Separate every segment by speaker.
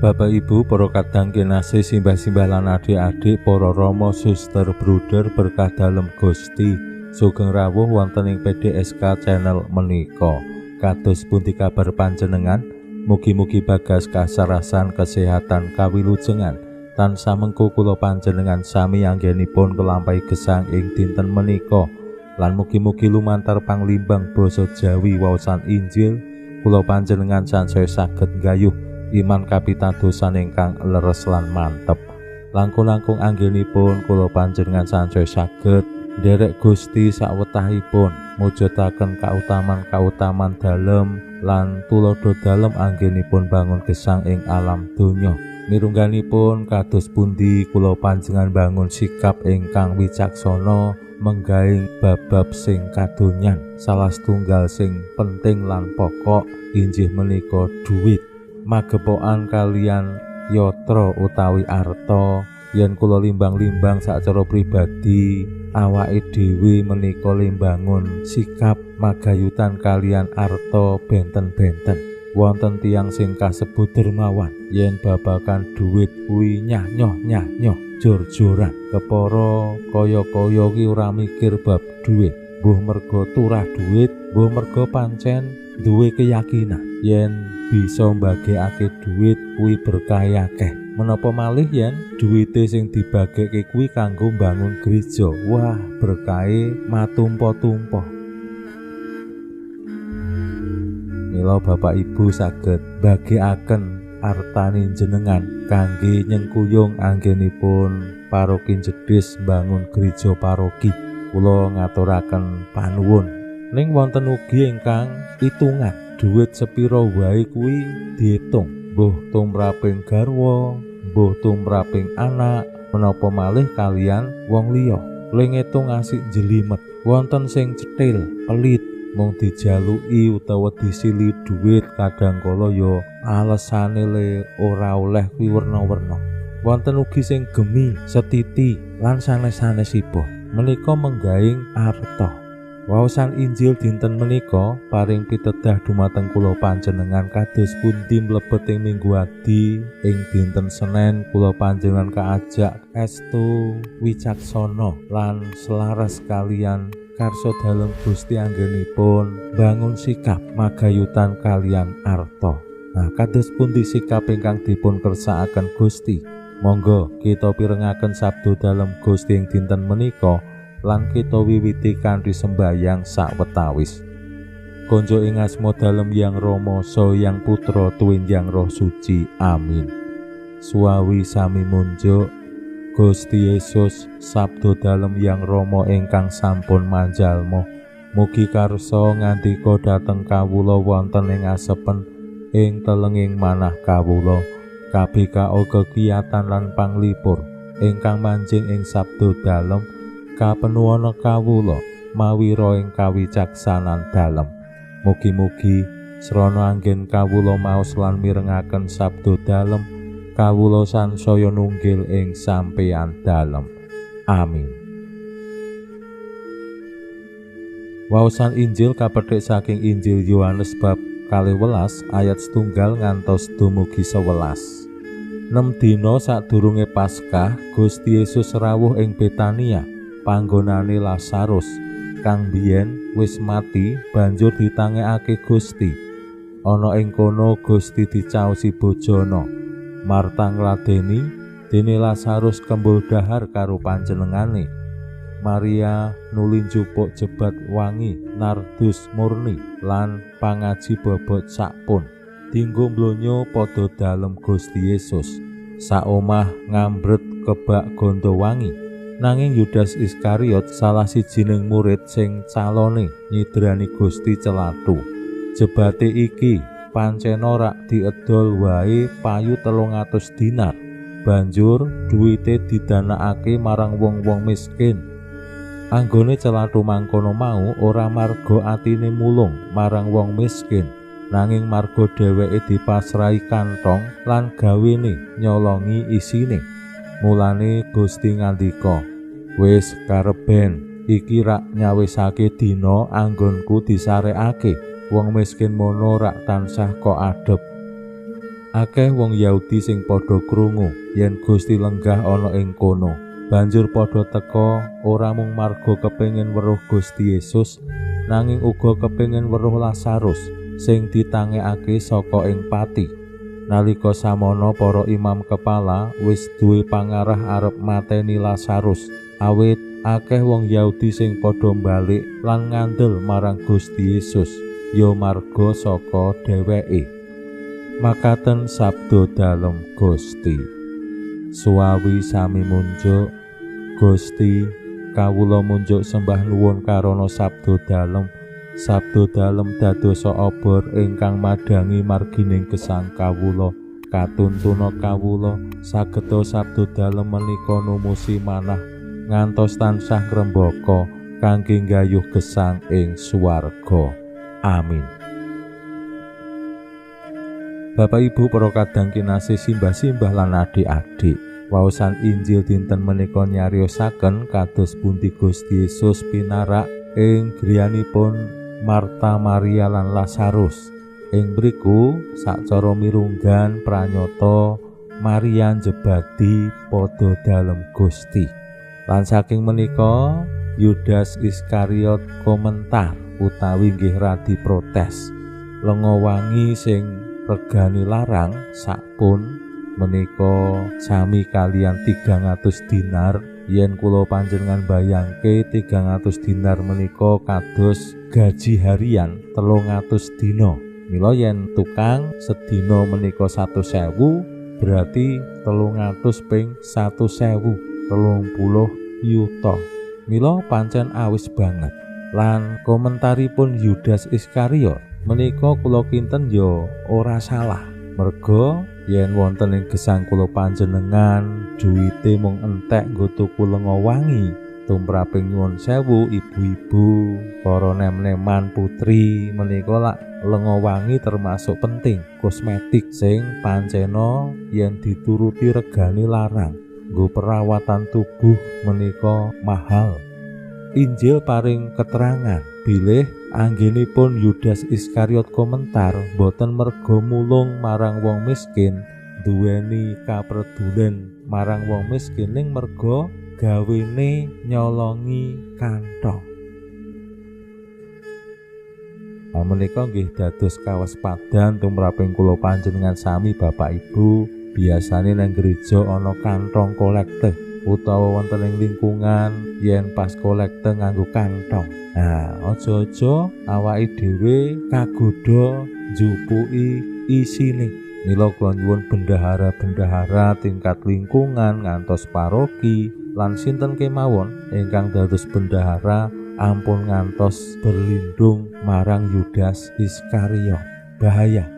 Speaker 1: Bapak Ibu, para kadang kinasih, simbah-simbah lan adik-adik, para rama, suster, bruder, berkah dalem Gusti, sugeng rawuh wonten ing PDSK channel menika. Kados pundi kabar panjenengan? Mugi-mugi bagas kasarasan kesehatan kawilujengan. Tansah mengko kula panjenengan sami anggenipun kelampahi gesang ing dinten menika. Lan mugi-mugi lumantar panglimbang basa Jawi waosan Injil kula panjenengan sansaya saged nggayuh iman kapitadosan ingkang leres lan mantep. Langkung-langkung anggenipun kula panjenengan sansaya saged nderek Gusti sawetahipun mujudaken kautaman-kautaman dalem lan tuladha dalem anggenipun bangun gesang ing alam donya. Mirungganipun kados pundi kula panjenengan bangun sikap ingkang wicaksana menggaing bab-bab sing kadonyan. Salah setunggal sing penting lan pokok inggih menika duit. Magepokan kalian yatra utawi arta. Yen kula limbang-limbang sacara pribadi awake dhewe menika limbangun sikap magayutan kalian arta benten-benten. Wonten tiyang sing kasebut dermawan yen babakan duit kuwi nyah-nyoh jor-joran. Kepara kaya-kaya ki ora mikir bab duit, mbuh merga turah duit, mbuh merga pancen duwe keyakinan yen bisa mbagekake duit kuwi berkah akeh. Menapa malih yen duwite sing dibageke kuwi kanggo mbangun gereja, wah berkahe matumpa-tumpa. Mila Bapak Ibu saged mbagekaken artane jenengan kangge nyengkuyung anggenipun paroki Jedis mbangun gereja paroki. Kula ngaturaken panuwun. Ning wonten ugi ingkang itungan duit sepira wae kuwi diitung, mbuh tumraping garwa, mbuh tumraping anak, menapa malih kalian wong liya. Le ngitung asik jelimet. Wonten sing cethil, pelit, mung dijaluki utawa disili duit kadang kala ya alesane le ora oleh kuwi werna-werna. Wonten ugi sing gemi, setiti lan sanes-sanesipun. Menika menggaing arta. Waosan Injil dinten menika paring pitedah dumateng kula panjenengan kados pundi mlebet ing Minggu Adi ing dinten Senen kula panjenengan kaajak estu wicaksana lan selaras kalian karsa dalem Gusti anggenipun bangun sikap magayutan kalian arta. Nah, kados pundi sikap ingkang dipun kersakaken Gusti? Monggo kita pirengaken sabda dalem Gusti ing dinten menika lan kita wiwiti kanthi sembayang sawetawis. Konjo ing asma dalem Yang Rama, Saha Yang Putra, tuwin Yang Roh Suci. Amin. Suwawi sami munjuk Gusti Yesus, sabda dalem Yang Rama ingkang sampun manjalma. Mugi karsa ngandika dhateng kawula wonten ing asepen ing telenging manah kawula. KBKO kegiatan lan panglipur ingkang manjing ing sabda dalem kapenuwana kawula mawira ing kawicaksanan dalem. Mugi-mugi srana anggen kawula maos lan mirengaken sabda dalem, kawula sansaya nunggil ing sampeyan dalem. Amin. Waosan Injil kapethik saking Injil Yohanes bab 12 ayat 1 ngantos dumugi 11. 6 dina sadurunge Paskah, Gusti Yesus rawuh ing Betania, panggonane Lazarus kang biyen wis mati banjur ditangekake Gusti. Ana ing kono Gusti dicaosi bojona. Marta ngladeni dene Lazarus kembul dahar karo panjenengane. Maria nuli njupuk jebat wangi nardus murni lan pangaji bobot sakpun dinggo mblonyo padha dalem Gusti Yesus. Saomah ngambret kebak gondo wangi. Nanging Yudas Iskariot salah sijining murid sing calone nyidrani Gusti celathu. Jebate iki pancen ora diedol wae payu 300 dinar. Banjur duwite didanakake marang wong-wong miskin. Anggone celathu mangkono mau ora marga atine mulung marang wong miskin, nanging marga dheweke dipasrahi kantong lan gawene nyolongi isine. Mulane Gusti ngandika, "Wis kareben, iki rak nyawisake dina anggonku disarekake. Wong miskin mono rak tansah kok adep." Akeh wong Yahudi sing padha krungu yen Gusti lenggah ana ing kono, banjur padha teka ora mung marga kepengin weruh Gusti Yesus, nanging uga kepengin weruh Lazarus sing ditangekake saka ing pati. Nalika samono para imam kepala wis duwe pangarah arep mateni Lazarus, awit akeh wong Yahudi sing padha balik lan ngandel marang Gusti Yesus ya marga saka dheweke. Makaten sabda dalem Gusti. Suwawi sami munjuk Gusti, kawula munjuk sembah nuwun karana sabda dalem. Sabda dalem dadosa obor ingkang madhangi margining gesang kawula. Katuntuna kawula sageta sabda dalem menika numusi manah ngantos tansah ngrembaka kangge nggayuh gesang ing swarga. Amin. Bapak Ibu para kadang kinasih, simbah-simbah lan adik-adik, waosan Injil dinten menika nyariosaken kados pundi Gusti Yesus pinarak ing griyanipun Marta, Maria lan Lazarus. Ing mriku sacara mirunggan pranyata Maria njebadi padha dalem Gusti. Lan saking menika Yudas Iskariot komentar utawi nggih radi protes. Lenga wangi sing regane larang sakpun menika sami kalian 300 dinar. Yen kula panjenengan bayangke 300 dinar menika kados gaji harian 300 dina. Mila yen tukang sedina menika 1.000 berarti 300 ping 1.000, 30 yuta. Mila pancen awis banget. Lan komentaripun Yudas Iskariot menika kula kinten ya ora salah. Merga yen wonten ing gesang kula panjenengan duwite mung entek nggo tuku lenga wangi, tumraping nyuwun sewu ibu-ibu, para nem-neman putri menika lak lenga wangi termasuk penting, kosmetik sing pancena yen dituruti regane larang, nggo perawatan tubuh menika mahal. Injil paring keterangan bilih anggenipun Yudas Iskariot komentar boten merga mulung marang wong miskin, duweni kapredulen marang wong miskin, ning merga gawene nyolongi kantong. Menika nggih dados kawaspadan tumraping kula panjenengan sami Bapak Ibu. Biasane nang gereja ana kantong kolekte utawa wonten ing lingkungan yen pas kolekte nganggo kantong. Nah, aja-aja awake dhewe kagodha njupuki isine. Mila kula nyuwun bendahara-bendahara tingkat lingkungan ngantos paroki lan sinten kemawon ingkang dados bendahara ampun ngantos berlindung marang Yudas Iskariot. Bahaya.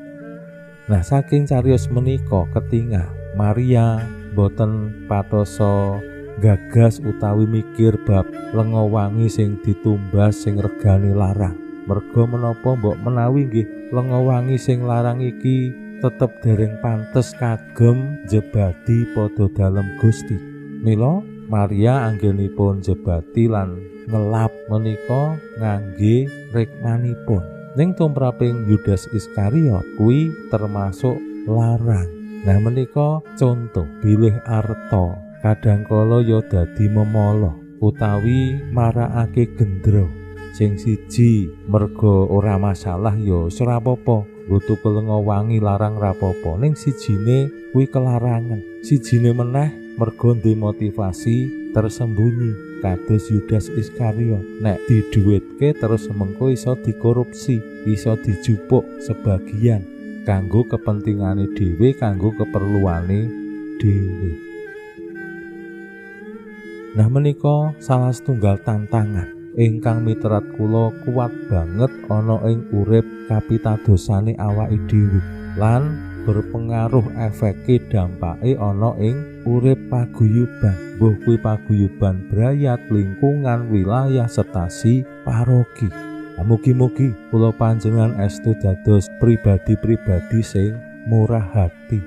Speaker 1: Nah, saking cariyos menika ketingal Maria boten patosa gagas utawi mikir bab lenga wangi sing ditumbas sing regane larang. Merga menapa mbok menawi nggih lenga wangi sing larang iki tetep dereng pantes kagem njebadi padha dalem Gusti. Mila Maria anggenipun njebati lan ngelap menika ngangge rikmanipun. Ning tumraping Yudas Iskariot kuwi termasuk larang. Nah, menika contoh bilih arta kadangkala ya dadi memala utawi marakake gendra. Sing siji merga ora masalah ya wis ora apa-apa, nggo tuku lenga wangi larang ra apa-apa. Ning sijine kuwi kelarangan. Sijine meneh merga ndek motivasi tersembunyi kados Yudas Iskariot. Nek diduwitke terus mengko iso dikorupsi, iso dijupuk sebagian kanggo kepentingane dhewe, kanggo keperluane dhewe. Nah, menika salah setunggal tantangan ingkang miterat kula kuat banget ana ing urip kapitadosane awake dhewe lan berpengaruh efeke dampake ana ing urip paguyuban, mbuh kuwi paguyuban brayat, lingkungan, wilayah, setasi, paroki. Mugi-mugi kula panjenengan estu dados pribadi-pribadi sing murah hati.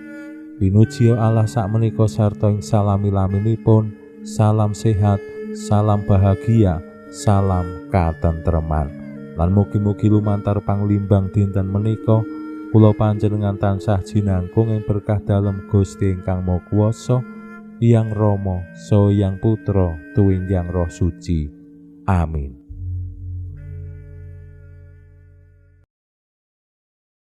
Speaker 1: Pinuji Allah sakmenika sarta ing salami-laminipun, salam sehat, salam bahagia, salam katentreman. Lan mugi-mugi lumantar panglimbang dinten menika kula panjenengan tansah jinangkung ing berkah dalem Gusti ingkang Maha Kuwasa, Hyang Rama, Saha Hyang Putra, tuwin Hyang Roh Suci. Amin.